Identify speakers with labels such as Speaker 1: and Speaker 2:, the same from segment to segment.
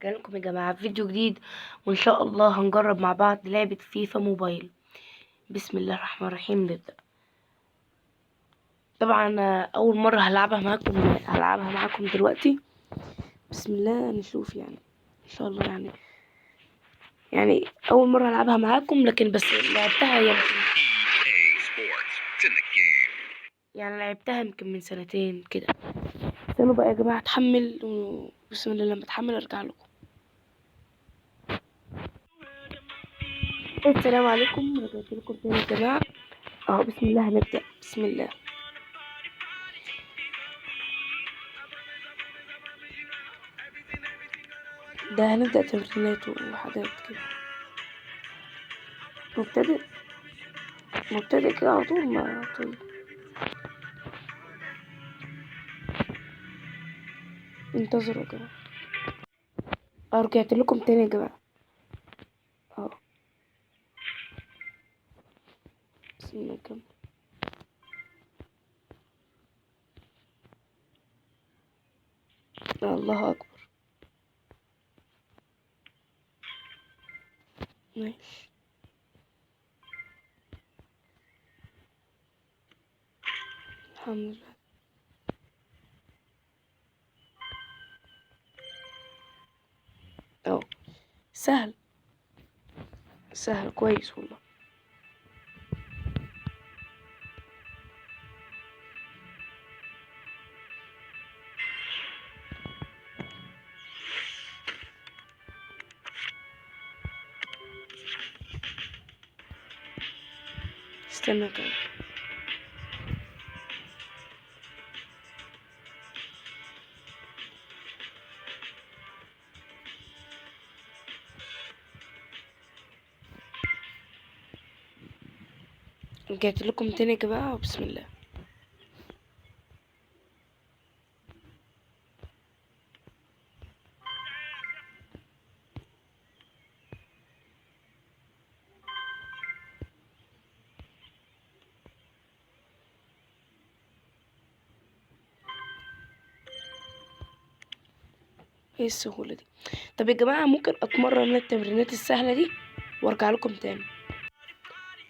Speaker 1: رجع لكم يا جماعة فيديو جديد، وان شاء الله هنجرب مع بعض لعبة فيفا موبايل. بسم الله الرحمن الرحيم. نبدأ. طبعا اول مرة هلعبها معاكم دلوقتي. بسم الله نشوف، يعني ان شاء الله، يعني اول مرة هلعبها معاكم، لكن بس لعبتها يمكن يعني لعبتها يمكن من سنتين كده. استنوا بقى يا جماعة اتحمل، وبسم الله لما اتحمل ارجع لكم. السلام عليكم، رجعت لكم تاني يا جماعة. اهو بسم الله هنبدأ. بسم الله. ده هنبدأ تمرينات وحاجات كده. مبتدئ مبتدئ كده على طول. ما طيب انتظروا يا جماعة، رجعت لكم تاني يا جماعة. اهو بسم الله نكمل. الله أكبر. ماشي. الحمد لله. اهو سهل سهل كويس والله. استنى كده. رجعت لكم تاني يا جماعة، بسم الله. ايه السهولة دي؟ طب يا جماعة ممكن اتمرن التمرينات السهلة دي وارجع لكم تاني.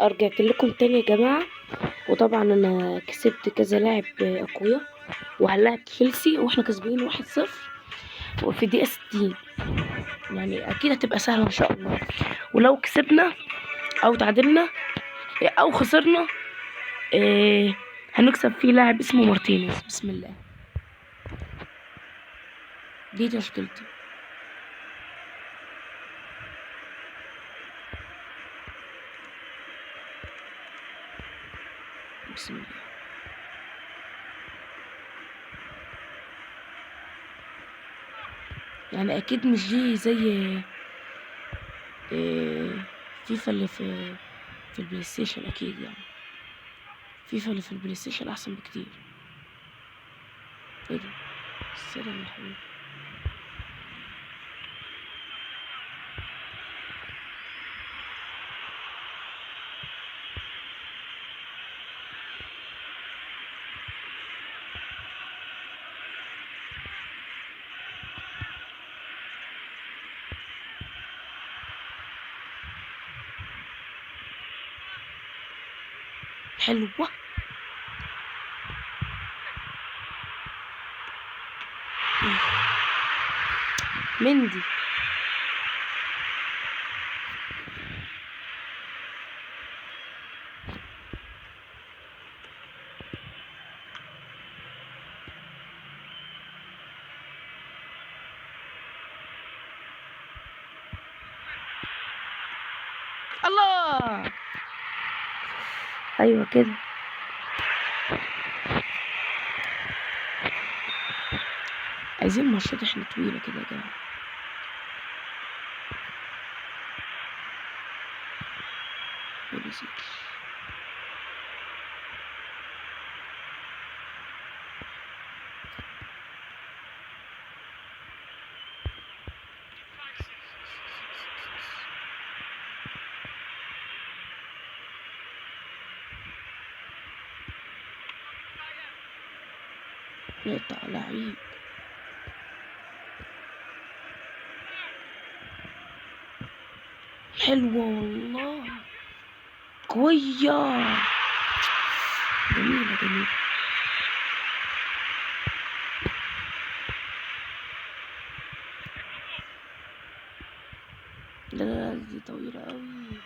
Speaker 1: رجعت لكم تاني يا جماعة، وطبعا انا كسبت كذا لاعب اقوياء، وهنلاعب تشيلسي واحنا كسبانين 1-0 وفي دقيقة 60، يعني اكيد هتبقى سهلة ان شاء الله. ولو كسبنا او تعادلنا او خسرنا هنكسب فيه لاعب اسمه مارتينيز. بسم الله. دي تشكيلتي. بسم الله. يعني اكيد مش دي زي فيفا اللي في البلاي ستيشن، اكيد يعني فيفا اللي في البلاي ستيشن احسن بكتير. ايه ده؟ السلام يا حبيبي. حلوة. مندي. الله. ايوه كده. عايزين ماتشات احنا طويلة كده يا جماعة. نقطع لعيب. حلوة والله، قوية، جميلة جميلة. لا لا لا، دي طويلة قوي.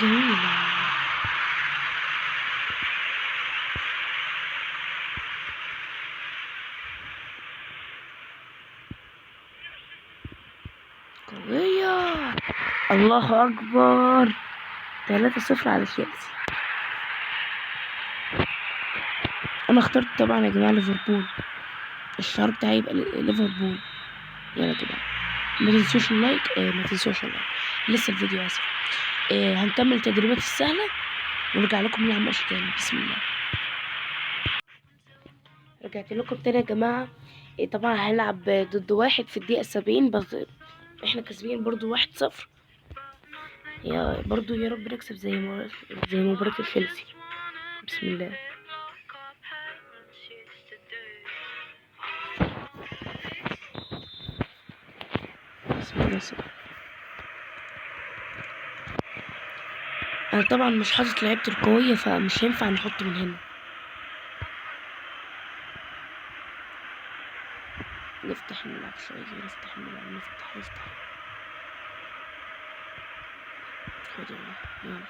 Speaker 1: جميلة. قوية. الله أكبر، 3-0 على تشيلسي. أنا اخترت طبعا يا جماعة ليفربول، الشعار بتاعي يبقى ليفربول. يلا يا جماعة ما تنسوش ال like، ما تنسوش ال like، لسه الفيديو آسف. هنكمل التدريبات السهلة ونرجع لكم نلعب ماتش تاني. بسم الله. رجعت لكم تاني يا جماعة. طبعا هنلعب ضد واحد في الدقيقة 70، بس احنا كسبين برضو 1-0. يا برضو يا رب نكسب زي مباراة تشيلسي. بسم الله. بسم الله. انا طبعا مش حاطط لعيبة القوية، فمش هينفع نحط من هنا. نفتح الملعب شوية، نفتح الملعب، نفتح، نفتح. خدوا يلا.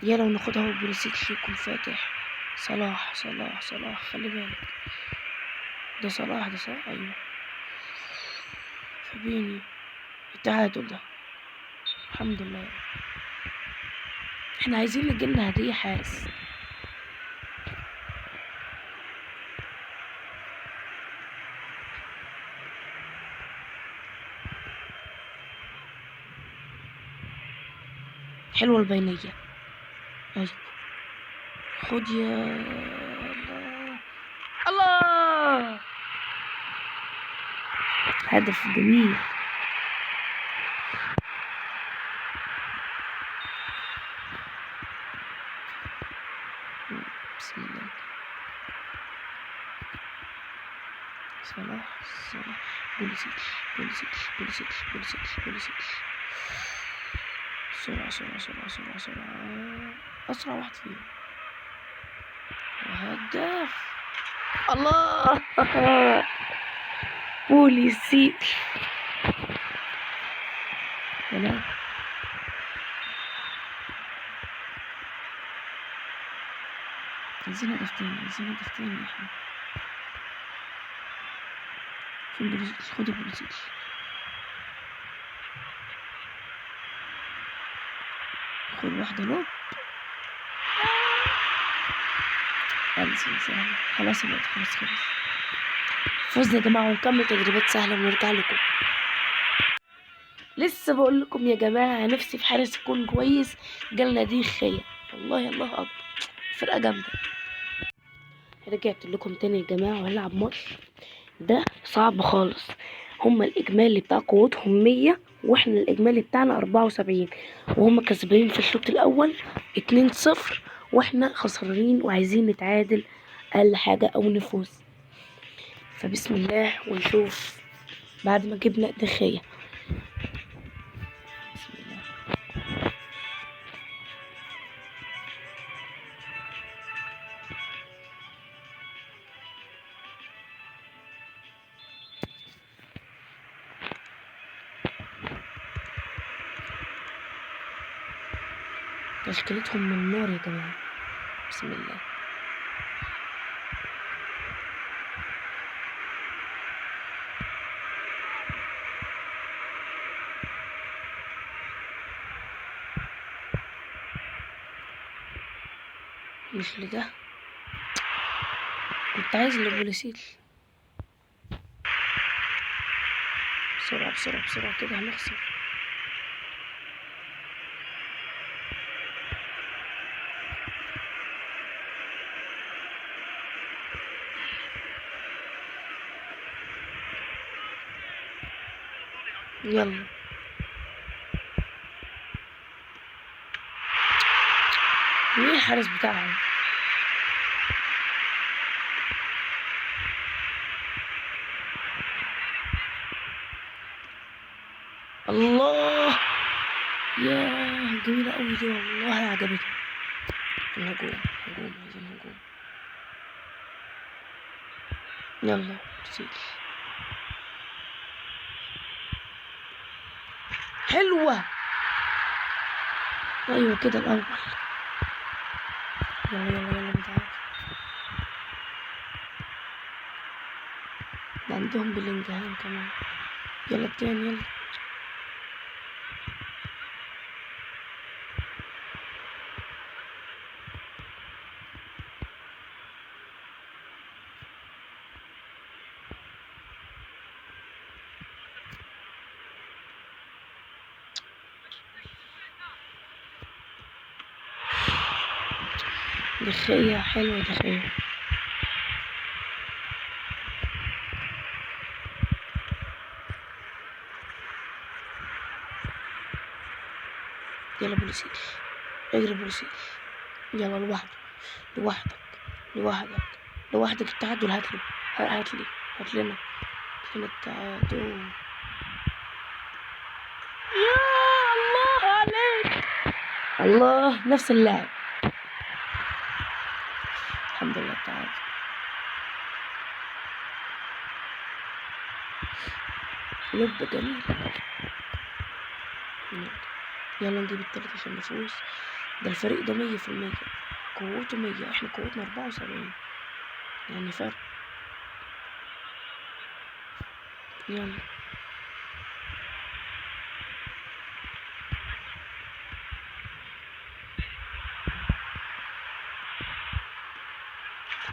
Speaker 1: يلا وناخدها، وبوليسيتش يكون فاتح. صلاح صلاح صلاح، خلي بالك ده صلاح، ده صلاح. ايوه فابينيو، التعادل ده الحمد لله. احنا عايزين نجيلنا هدية حارس. حلوة البينية. ايوه خد يا الله، الله، هدف جميل. بسم الله. صلاح صلاح، بوليسيتش بوليسيتش بوليسيتش بوليسيتش بوليسيتش. بسرعة سرعة سرعة سرعة سرعة، أسرع واحد فيهم. وهدف. الله، بوليسيتش. لا عايزين هدف تاني، عايزين هدف تاني احنا. فين بوليسيتش؟ خد بوليسيتش. خد واحدة لوب. سهلة خلاص الوقت، خلاص خلاص فزنا يا جماعة. ونكمل تدريبات سهلة ونرجع لكم. لسه بقول لكم يا جماعة نفسي في حارس يكون كويس. جالنا دي خية والله، الله أكبر، فرقة جامدة. رجعت لكم تاني يا جماعة وهنلعب ماتش ده صعب خالص. هما الإجمالي بتاع قوتهم 100، واحنا الإجمالي بتاعنا 74، وهما كسبانين في الشوط الأول 2-0، واحنا خسرانين وعايزين نتعادل أقل حاجة أو نفوز. فبسم الله ونشوف بعد ما جبنا دخية. بسم الله. تشكيلتهم من نار يا جماعة. بسم الله. مش لده، كنت عايز لبوليسيتش. بسرعة بسرعة بسرعة كده هنخسر. يلا مين الحارس بتاعهم؟ الله يا جميلة أوي دي والله عجبتني. الهجوم هجوم، عايزين هجوم. يلا سيل حلوة. أيوة كده الأول. يلا يلا يلا نتعادل. ده عندهم بلينجهام كمان. يلا التاني يلا. دخية حلوة دخية. يلا بوليسيل، اجري بوليسيل. يلا لوحده لوحدك لوحدك لوحدك. التعادل هاتلي هاتلي هاتلنا هاتلنا التعادل. يا الله عليك، الله نفس اللاعب. الحمد لله التعادل. لب جميل. يلا نجيب التالت عشان نفوز. ده الفريق ده 100%، قوته 100، احنا قوتنا 74، يعني فرق. يلا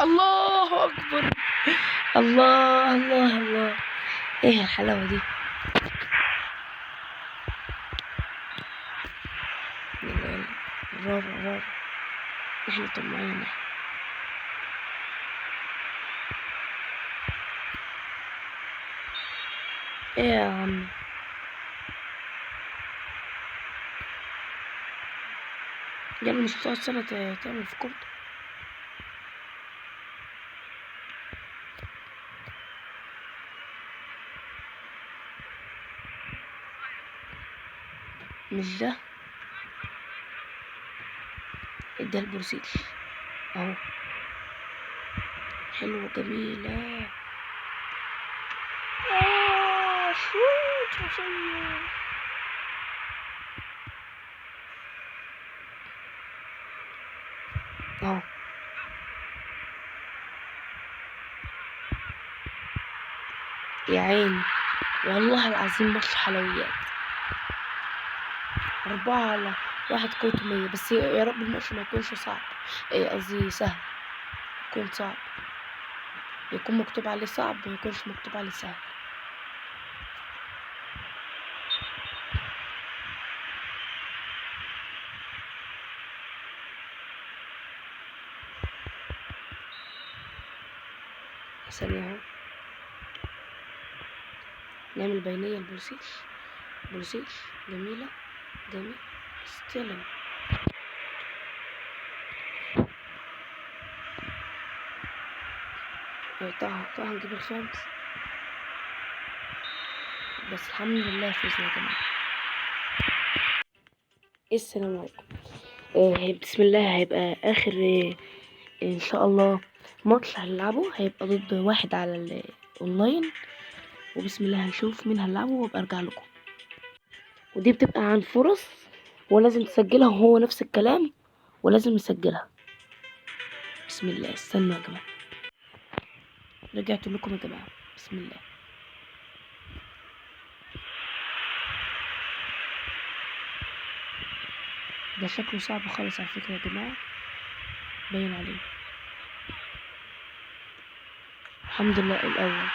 Speaker 1: الله اكبر، الله الله الله، ايه الحلاوة دي. يلا يلا الرابع الرابع، احنا طمعين احنا. ايه يا عم، يلا مش هتقعد سنة تعمل في كورتك. مش ده اديها البروسيل اهو، حلوة جميلة. شوت راسية. اهو يا عيني، والله العظيم ماتش حلويات. 4-1 قوته 100. بس يا رب الماتش ما يكونش صعب، ايه قصدي سهل، يكون صعب، يكون مكتوب عليه صعب ما يكونش مكتوب عليه سهل. ثانية اهو، نعمل بينية لبوليسيتش. بوليسيتش جميلة جميل، استلم. طه نجيب الخامس. بس الحمد لله فزنا يا جماعة. السلام عليكم. بسم الله، هيبقى آخر إن شاء الله ماتش هنلعبه، هيبقى ضد واحد على الأونلاين، وبسم الله هنشوف مين هنلعبه وابقى ارجع لكم. ودي بتبقى عن فرص ولازم تسجلها، وهو نفس الكلام ولازم نسجلها. بسم الله، استنوا يا جماعة، رجعت لكم يا جماعة. بسم الله. ده شكله صعب خالص على فكرة يا جماعة، باين عليه. الحمد لله الأول.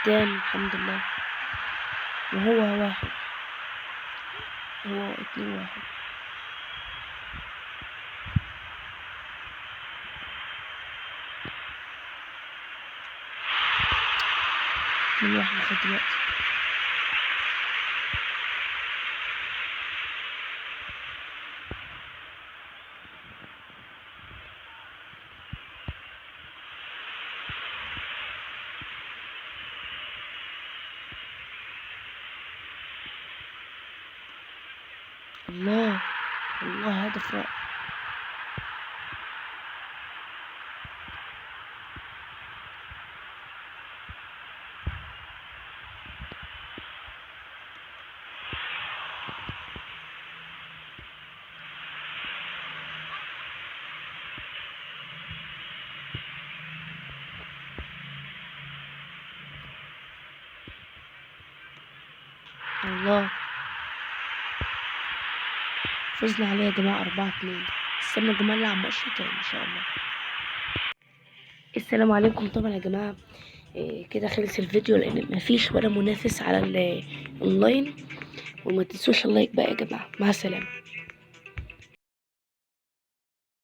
Speaker 1: تاني الحمد لله. وهو واحد، هو 2-1. 2-1 لغاية دلوقتي. الله الله، هدف رائع. الله، فزنا عليه يا جماعة 4-2. استنوا يا جماعة نلعب ماتش تاني إن شاء الله. السلام عليكم. طبعا يا جماعة كده خلص الفيديو، لأن مفيش ولا منافس على الأونلاين. وما تنسوش ال like بقى يا جماعة. مع السلامة.